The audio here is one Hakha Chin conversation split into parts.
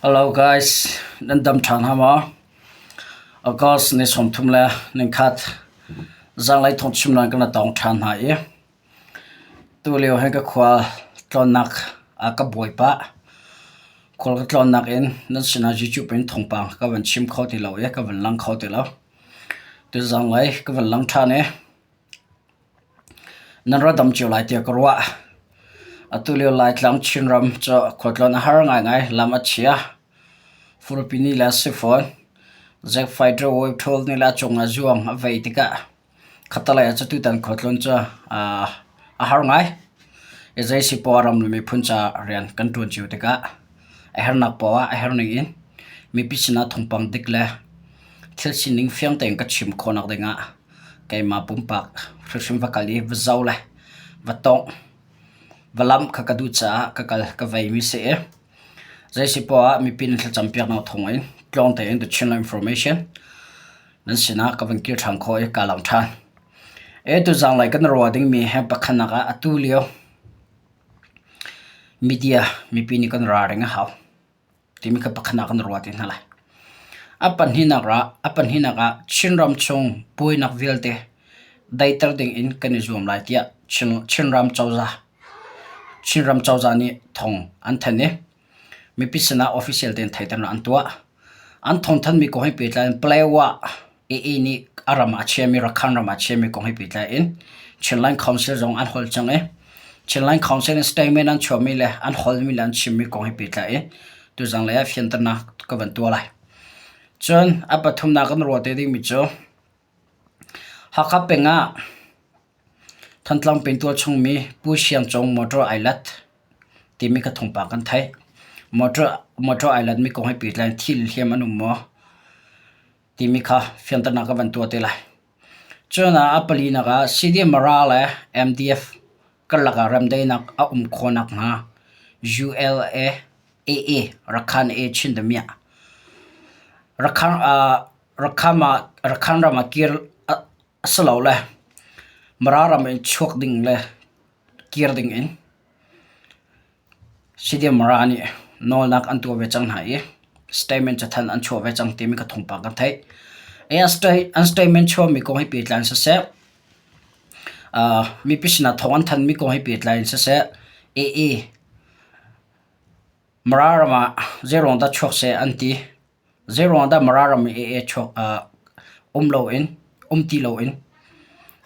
Hello guys, nan dam ṭhan ha maw? August ni 30 le nikhat zanglei thawngchim nan kan tong ṭhan hna i tulio hi ka khua tlawnnak ah ka buai pah. Khual ka tlawnnak in nan sinah YouTube in thawngpang ka van chim kho ti lo i ka van lang kho ti lo. Tuzanglei ka van lang ṭhan i Nan ra dam cio lai tiah ka ruah. Atu lio Laitlang Chinram cu khualtlawn a har ngaingai. Lam a chia. Furpi ni le a si fawn. Zack fighter wave ṭhawl nih le a cung ah zuang a vei tikah khattelei ah cu tutan khualtlawn cu a har ngai. I zei si poah ram le miphun ca rian kan ṭuan cio tikah a hernak poah ah a her ning in mipi sinah thawngpang dik le thil sining fiang tein ka chim khawhnak dingah Keimah pumpak hrimhrim va kal i va zoh le va tongh, va lamh kha ka duh caah ka kal ka veimi si i zeisipoah ah mipi nan thlacam piaknak thawng in tlawng tein the Chinland Information nan sinah ka van kir ṭhan khawh i kaa lawm ṭhan. E tuzanglei kan ruah dingmi he pakhatnak ah atu lio media mipi nih kan ralring a hau. timi kha pakhat ah kan ruah ti hna lai. A pahnihnak ah a pahnihnak ah Chinram chung buainak vialte daiter ding in kan i zuam lai tiah Chin, Chinram cozah Chinram cozah nih thong an thanh i mipi sinah official tein theihternak an tuah. An thawngthanhmi kong he pehtlai in Palawa AA nih a ram ah a chiami Rakhine ram ah a chiami kong he pehtlai in Chinland Council zong an holh cang i Chinland Council in statement an chuahmi le an holmi le an chimmi kong he pehtlai in tuzang lei ah fianternak ka van tuah lai. Cun a pathumnak kan ruah te dingmi cu Hakha peng ah Thantlang peng tualchung mi Pu Siang Cung motor ai lat timi kha thawngpang kan theih. Motor motor ai latmi kong he pehtlai in thil hliam an um maw? timi kha fianternak ka van tuah te lai. Cun ah a palinak ah CDMRA le MDF karlak ah remdaihnak a um khawh nakhnga ULA AA Rakhan A Chin damiah Rakhan Rakhan ah Rakhan ram ah kir a si lo le Mara ram in chuak ding le kir ding in CDMRA nih nawlnak an tuah ve cang hna i statement cathanh an chuah ve cang timi ka thawngpang kan theih. An statement chuahmi kong he pehtlai in siseh, mipi sinah thawng an thanhmi kong he pehtlai in siseh, AA Mara ram ah zeiruang dah chuak seh an ti. Zeiruang dah Mara ram i AA chuak um loin um ti loin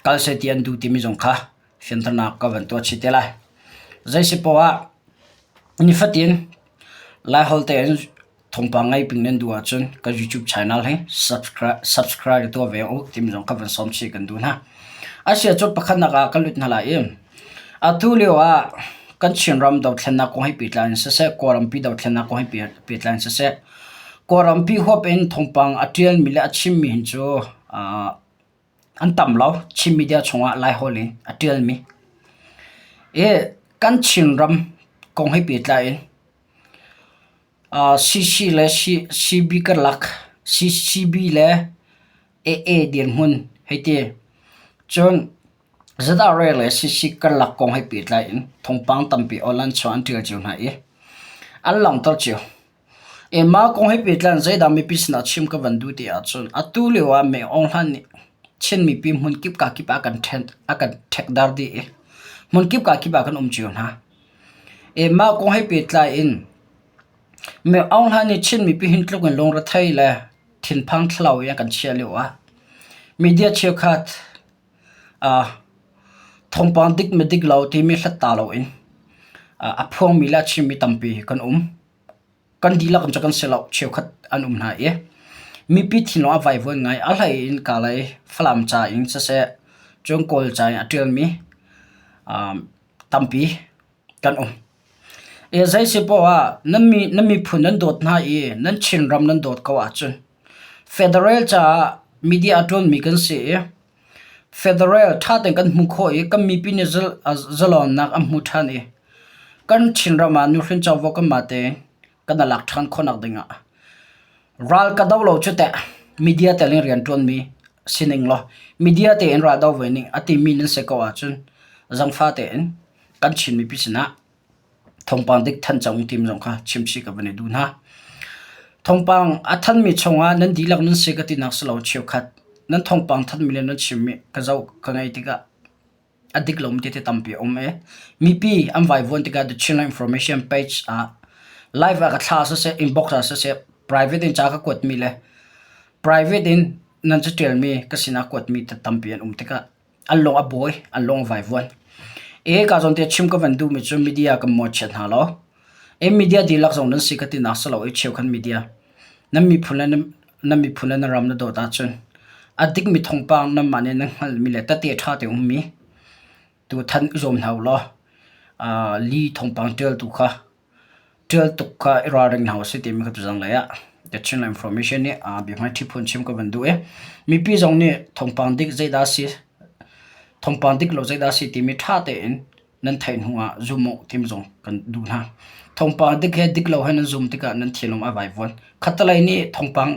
kal seh ti an duh timi zong kha fianternak ka van tuah chih te lai. Zeisipoah ah nifatin Laiholh tein thawngpang ngei ping nan duh ahcun ka YouTube channel hi subscribe subscribe tuah ve u timi zong ka van sawm chih kan duh hna. Asiah cu pakhatnak ah ka lut hna lai i atu lio ah kan Chinram dothlennak kong he pehtlai in siseh, Kawlrampi dothlennak kong he pehtlai in siseh, Kawlrampi huap in thawngpang a ṭialmi le a chimmi hin cu an tam lo. Chin media chungah Laiholh in a ṭialmi. I kan Chinram kong he pehtlai in CC le CB karlak, CCB le AA dirhmun hei ti. Cun ZRA le CC karlak kong he pehtlai in thawngpang tampi online chung an ṭial cio hna i an langhter cio. Mah kong he pehtlai in zeidah mipi sinah chim ka van duh ti ahcun atu lio ah Meng Aung Hlaing nih Chin mipi hmunkip kakip ah a kan ṭhekdar dih i hmunkip kakip ah kan um cio hna. Mah kong he pehtlai in Meng Aung Hlaing nih Chin mipi hin tluk in lungrethei le thinphang thlalau in a kan chiah lio ah media cheukhat Thawngpang dik maw dik lo timi hlat ta loin a phuangmi le a chimmi tampi kan um. Kan dihlak in cu kan si lo, cheukhat an um hna i mipi thinlung a vaivuan ngai. A hlei in Kalay Falam ca in siseh, cun Kawl ca in a ṭialmi tampi kan um. Zei si poah ah nan miphun nan dawt hna i nan Chinram nan dawt ko ahcun federal caah media a ṭuanmi kan si i Federal ṭha tein kan hmuh khawh i kan mipi nih zalonnak an hmu ṭhan i kan Chinram ah nuhrin covo kanmah tein kan i lak ṭhan khawhnak dingah ral ka do lo cu teh media tel in rianṭuanmi si ning law media tein ral do ve ning a timi nan si ko ahcun zangfah tein kan Chin mipi sinah thawngpang dik thanh cang tim zong kha chimchih ka van i duh hna. Thawngpang a thanmi chungah nan dihlak nan si ka tinak si lo cheukhat nan thawngpang thanmi le nan chimmi ka zoh ka ngaih tikah a dik lomi tete tampi a um i mipi an vaivuan tikah The Chinland Information page ah live ah ka thla siseh inbox ah siseh private in ca ka kuatmi le private in nan caṭialmi ka sinah kuatmi tampi an um tikah an lung a buai, an lung a vaivuan. E ka zawn te chim ka van duhmi cu media kan mawhchiat hna law e media dihlak zong nan si ka tinak si lo i cheukhat media nan miphun le nan miphun le nan ram na dawt ahcun a dikmi thawngpang nanmah nih nan hngalhmi le tete ṭha te ummi tu thanh i zuam hna u law li thawngpang ṭialtu kha Ṭial tuk kha i ralring hna usih timi kha tuzanglei ah The Chinland Information nih biahmaiṭhi phun chim ka van duh i mipi zong nih thawngpang dik zeidah a si, thawngpang dik lo zeidah a si timi ṭha tein nan theih hnu ah zum uh timi zong kan duh hna. Thawngpang dik he dik lo he nan zum tikah nan thinlung a vaivuan. Khattelei nih thawngpang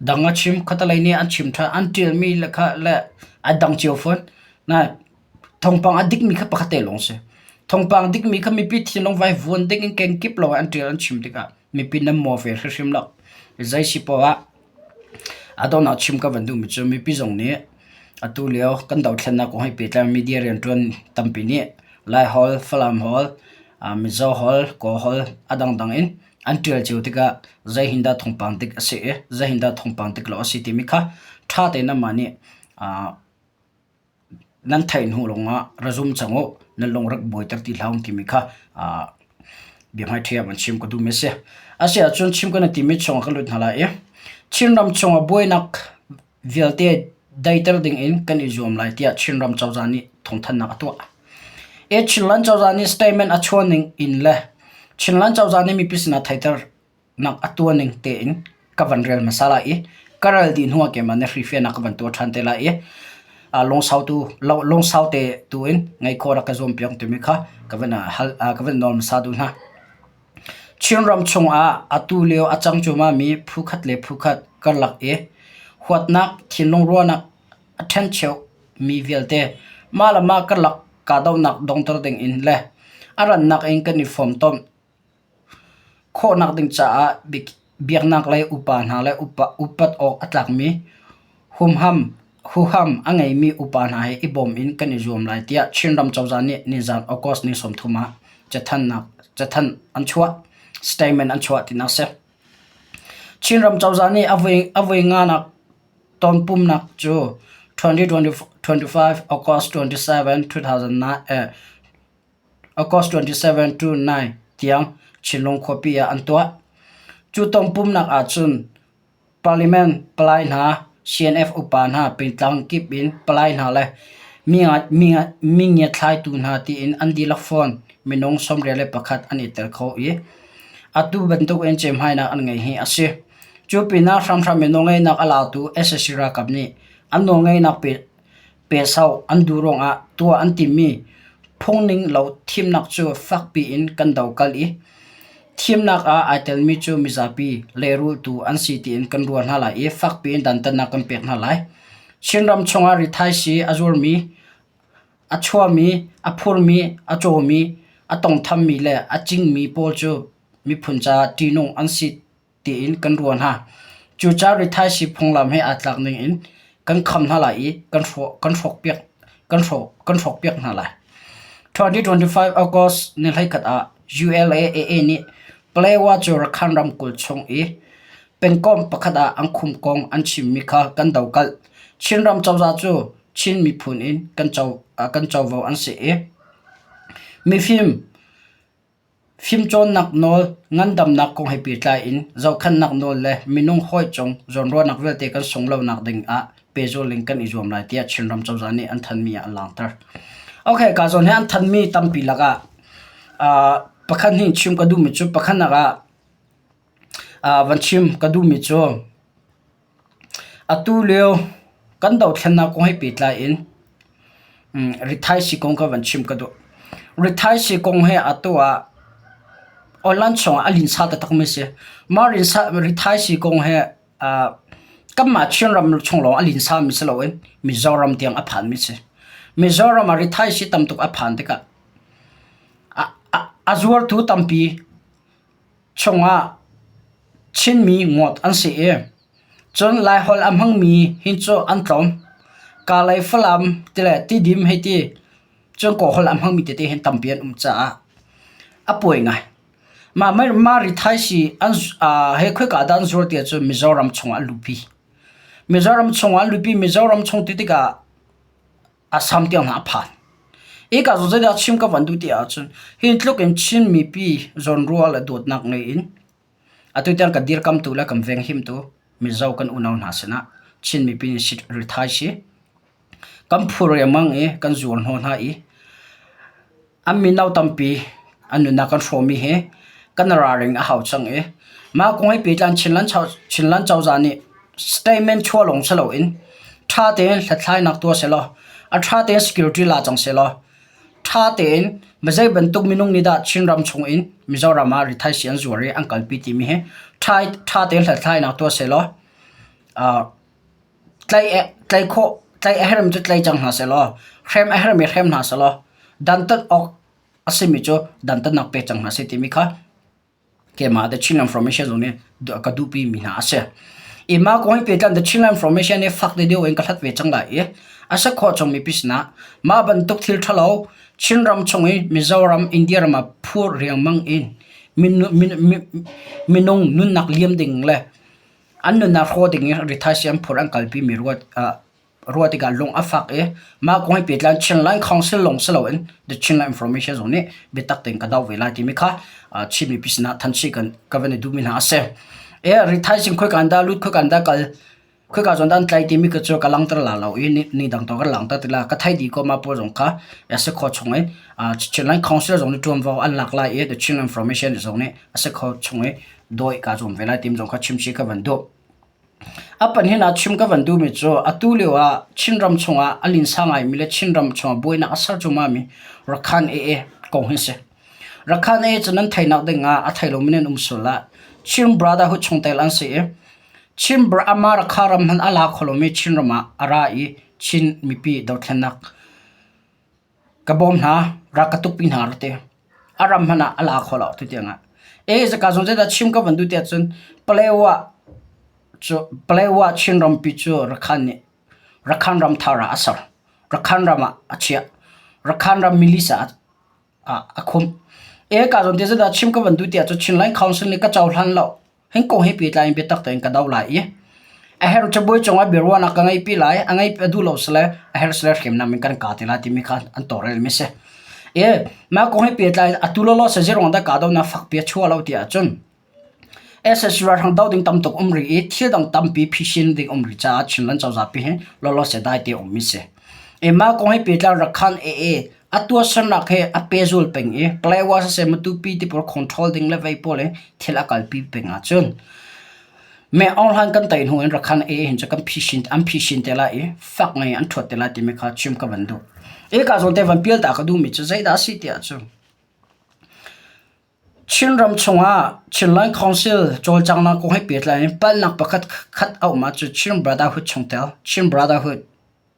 dang a chim, khattelei nih an chim ṭhan, an ṭialmi le kha le a dang cio fawn. Nain Thawngpang a dikmi kha pakhat te lawng si. Thawngpang dikmi kha mipi thinlung vaivuan ding in kenkip lawng an ṭial an chim tikah mipi nan maw ve hrimhrim lo. Zei si poah ah a donghnak chim ka van duhmi cu mipi zong nih atu lio kan dothlennak kong he pehtlai media rianṭuan tampi nih Lai holh, Falam holh, Mizo holh, Kawl holh a dangdang in an ṭial cio tikah zei hin dah thawngpang dik a si i zei hin dah thawngpang dik lo a si timi kha ṭha tein anmah nih Nan theih hnu lawngah ra zum cang u, nan lung rak buaiter ti hlah u timi kha biahmaiṭhi ah van chim ka duhmi a si. A si ahcun chim kan i timi chungah ka lut hna lai i Chinram chungah buainak vialte daiter dingin kan i zuam lai tiah Chinram cozah nih thawngthanhnak a tuah. E Chinland cozah nih statement a chuah ning in le Chinland cozah nih mipi sinah theihter nak a tuah ning tein ka van rel hmasa lai i ka rel dih hnuah keimah nih hrifiahnak ka van tuah ṭhan te lai i lungsau tu lungsau te tu in ngaih khawh rak ka zuam piak timi kha ka van hal ka van nawl hmasa duh hna. Chinram chungah atu lio a cang cuahmah mi phukhat le phukhat karlak i huatnak thinlung ruahnak a ṭhencheu mi vialte mah le mah karlak kahdohnak dongter ding in le a rannak in kan i fawmtom Khawhnak ding caah biaknak lei upa hna le upat awk a tlakmi huham a ngeimi upa hna he i bawm in kan i zuam lai tiah Chinram cozah nih nizaan August ni 30 ah cathanh an chuah. Statement an chuah tinak a si. Chinram cozah nih a voi nganak tonpumnak cu 2025 August 27, 2009 August 27 to 9 tiang Chinlung khuapi ah an tuah. Cu tonpumnak ahcun Parliament palai hna, CNF upa hna, pengtlang kip in palai hna le mi ngiathlaitu hna tiin an dihlak fawn minung 21 an i tel kho i atu bantuk in ceihmainak an ngeih hi a si. Cu pinah hramhram in nawlngeihnak a latu sac ralkap nih an nawlngeihnak Pesau an duh ruangah tuah an timmi phungning lo thimnak cu fakpi in kan dokal i thimnak ah ai telmi cu mizapi lehrultu an si tiin kan ruah hna lai i fakpi in dantatnak kan pek hna lai. Chinram chungah rithaisii a zuarmi, a chuahmi, a phurmi, a cawmi, a tongthammi le a cingmi pawl cu miphun caah ṭihnung an si tiin kan ruah hna. Cucaah rithaisii phunglam he aa tlak ning in kan kham hna lai i kan hrawkpiak kan hrawkpiak hna lai. 2025 August ni 11 ah ULAAA nih Palewa cu Rakhine ramkulh chung i pengkomh pakhat ah an khum kong an chimmi kha kan dokalh. Chinram cozah cu Chin miphun in kan covo an si i mifim Fimcawnnak nawl, ngandamnak kong he pehtlai in zohkhenhnak nawl le minung hawi cung zawnruahnak vialte kan sung lonak ding ah pehzul in kan i zuam lai tiah Chinram cozah nih an thanmi ah an langhter. Okay, ka zawn hi an thanmi tampi lakah uh, pakhat hnih chim ka duhmi cu pakhatnak ah uh, van chim ka duhmi cu Atu lio kan dothlennak kong he pehtlai in rithaisii kong kha van chim ka duh. Rithaisii kong hi atu ah online chungah a linsa taktakmi a si. Mah rithaisii kong hi kanmah Chinram chung lawng a linsami si loin Mizoram tiang a phanmi a si. Mizoram ah rithaisii tam tuk a phan tikah a zuartu tampi chungah. Chinmi ngawt an si i cun Laiholh a hmangmi hi cu an tlawm. Kalay Falam ti le Tidim hei ti cun Kawlholh a hmangmi tete hin tampi an um caah a puai ngai. Mah mah rithaisii an he khoika dah an zuar ti ahcun Mizoram chungah an luhpi. Mizoram chungah an luhpi. Mizoram chung ti tikah Assam tiang hna a phan. Hika zawn zeidah chim ka van duh ti ahcun hi tluk in Chin mipi zawnrual le dawtnak ngei in atu tiang ka dirkamtu le kan venghimtu Mizo kan unau hna sinah Chin mipi nih rithai si kan phur riangmang i kan zuar hnawh hna i An mino tampi an nunnak kan hrawmmi hi kan ralring a hau cang i mah kong he pehtlai Chinland cozah nih statement chuah lawng si loin ṭha tein hlathlainak tuah sehlaw a ṭha tein security la cang sehlaw ṭha tein zei bantuk minung nih dah Chinram chung in Mizoram ah rithaisii an zuar i an kalpi timi hi ṭha tein hlathlainak tuah sehlaw Tlaih khawh, tlaih a herhmi cu tlai cang hna sehlaw, hrem a herhmi hrem hna sehlaw, dantat awk a simi cu dantatnak pe cang hna seh timi kha keimah The Chinland Formation zong nih ka duhpimi hna a si. I mah kong hi pehtlai The Chinland Formation nih fak deuh in ka hlat ve cang lai i a si khawh chungmi pi sinah mah bantuk thil ṭhalo Chinram chung i Mizoram, India ram ah phur riangmang in minung nunnak liam ding le An nunnak hrawh ding in rithaisii an phur an kalpi mi ruah tikah lung a fak i mah kong he pehtlai in Chinland Council lawng si loin The Chinland Information zong nih biatak tein ka doh ve lai timi kha Chin mipi sinah thanchih kan ka van i duhmi hna a si. E rithaisii khoika in dah lut khoika in dah kal khoika zawn dah an tlai timi ka cu ka langhter la lo i ni dang to ka langhter ti la ka thei dih ko mah pawl zong kha a si khawh chung i Chinland Council zong nih ṭuanvo an lak lai i The Chinland Information zong nih a si kho chung i dawi kaa zuam ve lai tim zong kha chimchih ka van duh. A panhin ah chim ka van duhmi cu atu lio ah Chinram chungah a linsa ngaimi le Chinram chungah buainak a ser cuahmahmi Rakhan AA kong hi a si. Rakhan AA cu nan theihnak ding ah a thei lomi nan um sual ah Chin Brotherhood chungtel an si i Chin ama Rakha ram hmanh a la kho lomi Chinram ah a ra i Chin mipi dothlennak Ka bawm hna, rak ka tukpi hna ra ti. A ram hmanh ah a la kho lo tutiang ah. E zaka zong zeidah chim ka van duh tiah cun Palewa cu Palewa Chin rampi cu Rakhan nih Rakhan ram thar ah a ser. Rakhan ram ah a chiah. Rakhan ram milisa ah a khumh. E ka zawn te zeidah chim ka van duh tiah cun Chinland Council nih ka cohlan lo. Hin kong he pehtlai in biatak tein ka do lai i a herh cabuai cungah biaruahnak ka ngeihpi lai, a ngei a duh lo sile a herh sile hriamnam in kan ka te lai timi kha an tawlrelmi a si. I mah kong he pehtlai in atu lawlaw se zeiruang dah kahdohnak fakpi a chuah lo ti ahcun SSU ralhrang doh ding tam tuk um rih i thil dang tampi phisin ding um rih caah Chinland cozah pi hi lawlaw se dai te ummi si. I mah kong he pehtlai Rakhan AA A tuahsernak he a pehzul peng i Palawa siseh Matupi ti pawl control ding le vei pawl i thil a kalpi peng ahcun me Aung Hlaing kan tei hnu in Rakhan AA hin cu kan phisin an phisin te lai i fak ngai an ṭhuat te lai timi kha chim ka van duh. Ika zawn te van pial ta ka duhmi cu zeidah a si ti ahcun Chinram chungah Chinland Council cawlcanghnak kong he pehtlai in palhnak pakhat khat a um ahcun Chin Brotherhood chungtel Chin Brotherhood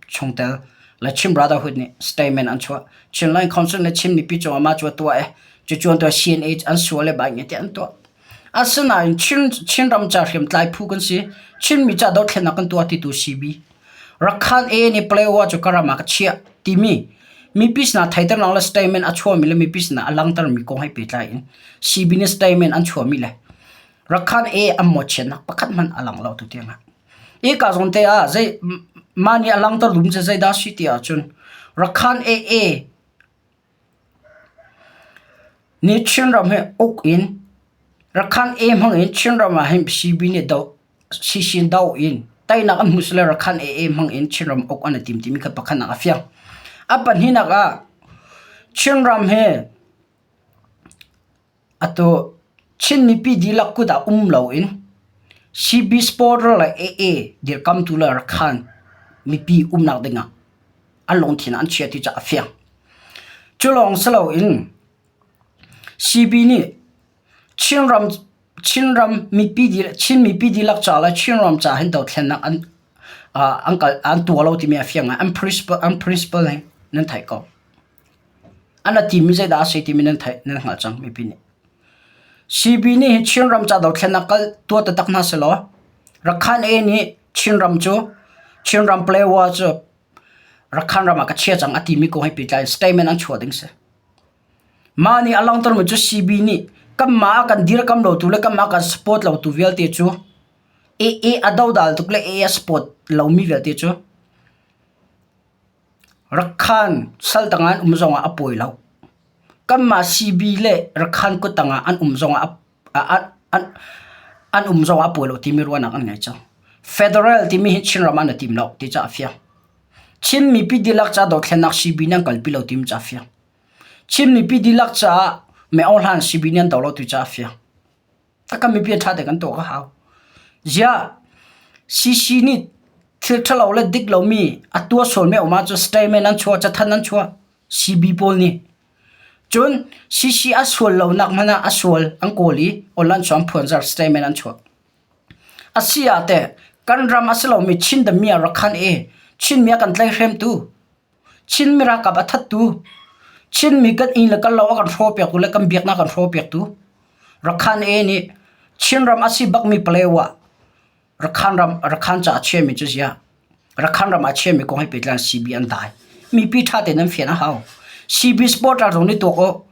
chungtel le Chin Brotherhood nih statement an chuah. Chinland Council nih Chin mipi cungah mah cu a tuah i cucu an tuah CNA an sual le bai nge tiah an tuah. Asinain Chin Chinram ca hriamtlai phu kan si. Chinmi ca dothlennak kan tuah titu CB. Rakhan A nih Palawa cu ka ram ah ka chiah timi mipi sinah theiternak le statement a chuahmi le mipi sinah a langhtermi kong he pehtlai in CB nih statement an chuahmi le Rakhan A an mawhchiatnak pakhat hmanh a lang lo tu tiang ah. Hika zawn te ah zei mah nih a langhter duhmi cu zeidah a si ti ahcun Rakhan AA nih Chinram hi uk in Rakhan A hmang in Chinram ah hin CB nih doh sisin doh in teinak an hmu sile Rakhan AA hmang in Chinram uk an i tim timi kha pakhatnak a fiang. A pahnihnak ah Chinram hi Atu Chin mipi dihlak kut ah um loin CB supporter le AA dirkamtu le Rakhan mipi umnak dingah an lungthin ah an chia ti cu a fiang. Cu lawng si loin CB nih Chinram Chinram mipi dihlak Chin mipi dihlak ca le Chinram ca hin dothlennak an an kal an tuah lo timi a fiang ngai. An principle an principle hi nan theih ko. An a timi zeidah a si timi nan theih nan hngalh cang mipi nih. CB nih hin Chinram ca dothlennak kal tuah taktak hna sehlaw Rakhan A nih Chinram cu Chinram Palewa cu Rakhan ram ah ka chia cang a timi kong he pehtlai in statement an chuah ding si. Mah nih a langhtermi cu CB nih kanmah a kan dirkam lotu le kanmah a kan support lotu vialte cu AA a dodal tuk le AA a support lomi vialte cu Rakhan sal tangah an um zongah a pawi lo. Kanmah CB le Rakhan kut tangah an um zongah an um zongah a pawi lo timi ruahnak an ngei cang. Federal timi hi Chinram ah na tim lo ti cu a fiang. Chin mipi dihlak ca dothlennak CB nih an kalpi lo timi cu a fiang. Chin mipi dihlak caah Meohlan CB nih an do lo ti cu a fiang. Kan mipi a ṭha te kan tuah ka hau. Ziah CC nih thil ṭhalo le dik lomi a tuah sualmi a um ahcun statement an chuah, cathanh an chuah CB pawl nih. Cun CC a sual lonak hmanh ah a sual an kawl i online chuah an phuanzar statement an chuah. A si ah teh kan ram a si lomi Chin dami ah rak khan i Chinmi a kan tlaihhremtu Chinmi ralkap a thattu, Chinmi kan inn le kan lo a kan hrawhpiaktu le kan biaknak a kan hrawhpiaktu Rakhan A nih Chinram a si bakmi Palewa Rakhan ram Rakhan ca a chiami cu ziah Rakhan ram a chiami kong he pehtlai in CB an dai. Mipi ṭha tein an fian a hau. CB supporter zong nih tuak u.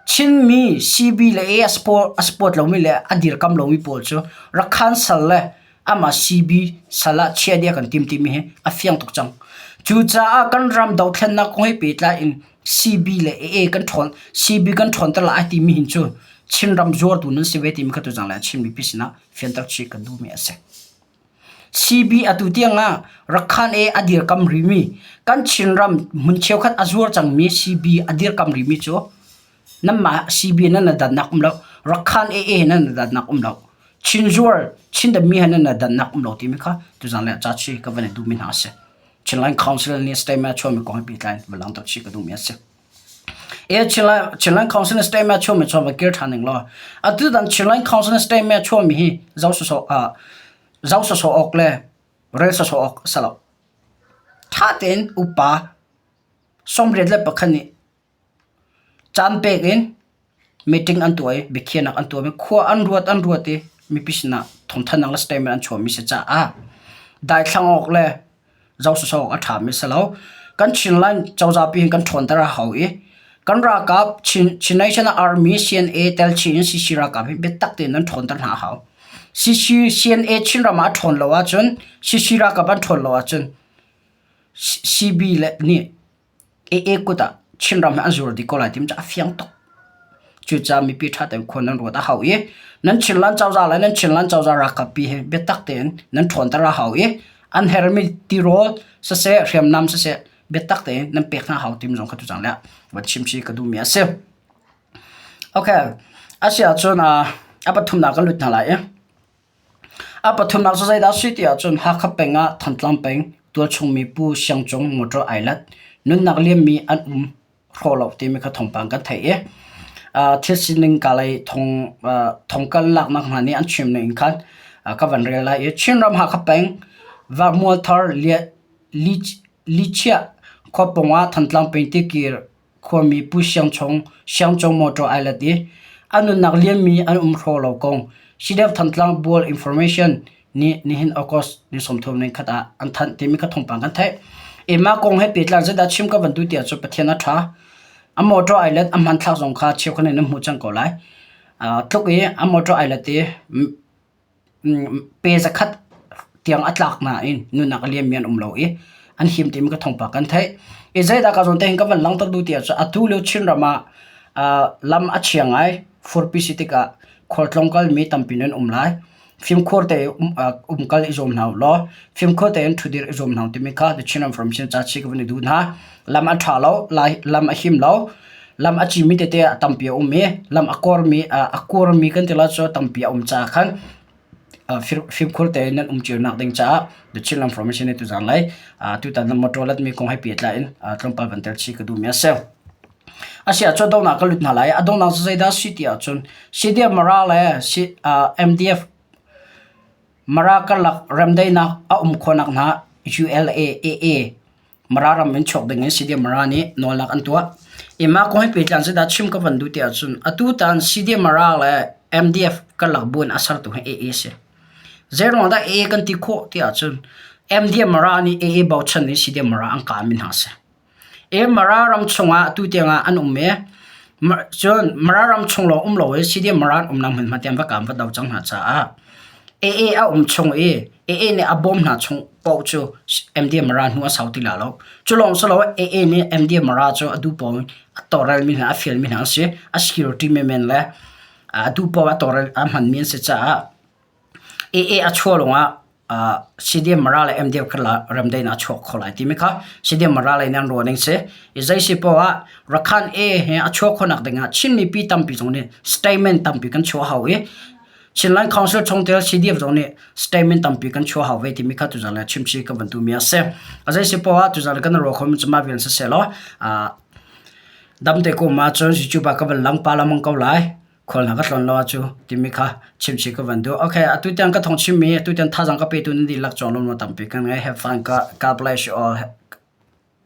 Chinmi CB le A a support, a support lomi le a dirkam lomi pawl cu Rakhan sal le amah CB sal ah chia dih a kan tim timi hi a fiang tuk cang. Cucaah kan ram dothlennak kong he pehtlai in CB le AA kan ṭhawn CB kan ṭhawnter lai timi hin cu Chinram zuartu nan si ve timi kha tuzang le Chin mipi sinah fianter chih kan duhmi a si. CB atu tiang ah Rakhan e a dirkam rimi kan Chinram hmun cheukhat a zuar cangmi CB a dirkam rimi cu Nanmah CB nan na dannak um lo. Rakhan AA nan na dannak um lo. Chin zuar, Chin dami he nan na dannak um lo timi kha tuzan le ca chi ka van i duhmi hna a si. Chinland Council nih statement a chuahmi kong hi pehtlai in va langhter chih ka duhmi a si. E Chinland, Chinland Council statement a chuahmi chuah va kir ṭhan ning law atu dan Chinland Council statement a chuahmi hi zoh sawsawh ah zoh sawsawh awk le rel sawsawh awk a si lo. Ṭha tein upa 81 nih Caan pek in meeting an tuah i biakhiahnak an tuah i khua an ruat an ruat i mipi sinah thawngthanhnak le statement an chuahmi si caah daithlang awk le zoh sawsawh awk a ṭhami si lo. Kan Chinland cozah pi hin kan ṭhawnter a hau i kan ralkap Chin, Chin Nation Army CNA tel chin in CC ralkap hi biatak tein nan ṭhawnter hna a hau. CC CNA Chinram ah a ṭhawn lo ahcun CC ralkap an ṭhawn lo ahcun CB le nih AA kut ah Chinram hi an zur dih ko lai timi cu a fiang tuk. Cucaah mipi ṭha tein khua nan ruat a hau i nan Chinland cozah le nan Chinland cozah ralkap pi hi biatak tein nan ṭhawnter a hau i an hermi tirawl siseh hriamnam siseh biatak tein nan pek hna hau timi zong kha tucang le van chim chih ka duhmi a si. Okay, a si ahcun a pathumnak kan lut hna lai i A pathumnak cu zeidah a si ti ahcun Hakha peng ah Thantlang peng tualchung mi Pu Siang Cung motor ai lat. Nunnak liammi an um hrawh lo timi kha thawngpang kan theih i thil sining ka lei thong thongkal laknak hna nih an chim ning khan ka van rel lai i Chinram Hakha peng Vahmualthar Lichiah khuapawng ah Thantlang peng Tikir khuami Pu Siang Chong, Siang Cung motor ai let i a nunnak liammi an um hraw lo kong CDF Thantlang Bual Information nih nihin August ni 30 ni khat ah an thanh timi kha thawngpang kan theih. I mah kong he pehtlai zeidah chim ka van duh ti ahcun Pathian a ṭha. A motor ai let a hmanthlak zong kha cheukhat nih nan hmuh cang ko lai. Tluk i a motor ai let i Pe zakhat tiang a tlak nain nunnak a liammi an um lo i an him timi ka thawngpang kan theih. I zeidah ka zawn te hin ka van langhter duh ti ahcun atu lio Chinram ah lam a chia ngai. Furpi si tikah khualtlawng kalmi tampi nan um lai. Fimkhur te umkal i zuam hna u law fimkhur tein ṭhudir i zuam hna u timi kha The Chin Information ca chih ka van i duh hna. Lam a ṭha lo, lam a him lo. Lam a cimi tete a tampi a um i lam a kormi a kurmi kan ti lai cu tampi a um caah khan fimkhur tein nan um cio nak ding caah The Chinland Formation nih tuzaan lai tutan nan motor latmi kong he pehtlai in tlawmpal van tel chih ka duhmi a si. A si ahcun donghnak ka lut hna lai. A donghnak cu zeidah a si ti ahcun CDF Mara le MDF Mara karlak remdaihnak a um khawhnak hna ULA AA Mara ram in chuak ding in CDM Mara nih nawlnak an tuah. I mah kong he pehtlai in zeidah chim ka van duh ti ahcun atutan CDM Mara le MDF karlak buan a sertu hi AA si. Zeiruang dah AA kan ti khawh ti ahcun MDF Mara nih AA bochan in CDF Mara an kami hna si. E Mara ram chungah atu tiangah an um i cun Mara ram chung lawng um lo i CDF Mara an umnak hmunhma tiang va kaam va do cang hna caah AA a um chung i AA nih a bawm hna chung paoh cu MDF Mara hnu a sau ti la lo. Cu lawng si lo AA nih MDF Mara cu a duh paoh in a tawlrelmi hna a fialmi hna an si. A security menmen le a duh paoh a tawlrel a hmanmi an si caah AA a chuah lawngah CDM Mara le MDF kha remdaihnak a chuak kho lai timi kha CDM Mara lei nih an ruah ning si. I zei si poah ah Rakhan A he a chuah khawhnak dingah Chin mipi tampi zong nih statement tampi kan chuah hau i Chinland Council chungtel CDF zong nih statement tampi kan chuah hau ve timi kha tuzan le chimchi ka van duhmi a si. A zei si poah ah tuzan kan ruah khomi cu mah vial si seh law damte kum ahcun YouTube ah ka van lang pa lengmang ko lai. Khual hna ka tlawn lo ahcu timi kha chimchih ka van duh. Okay, atu tiang ka thawng chimmi, atu tiang thazaang ka petu nan dihlak cungah lawmhnak tampi kan ngei. Have fun. God bless you all.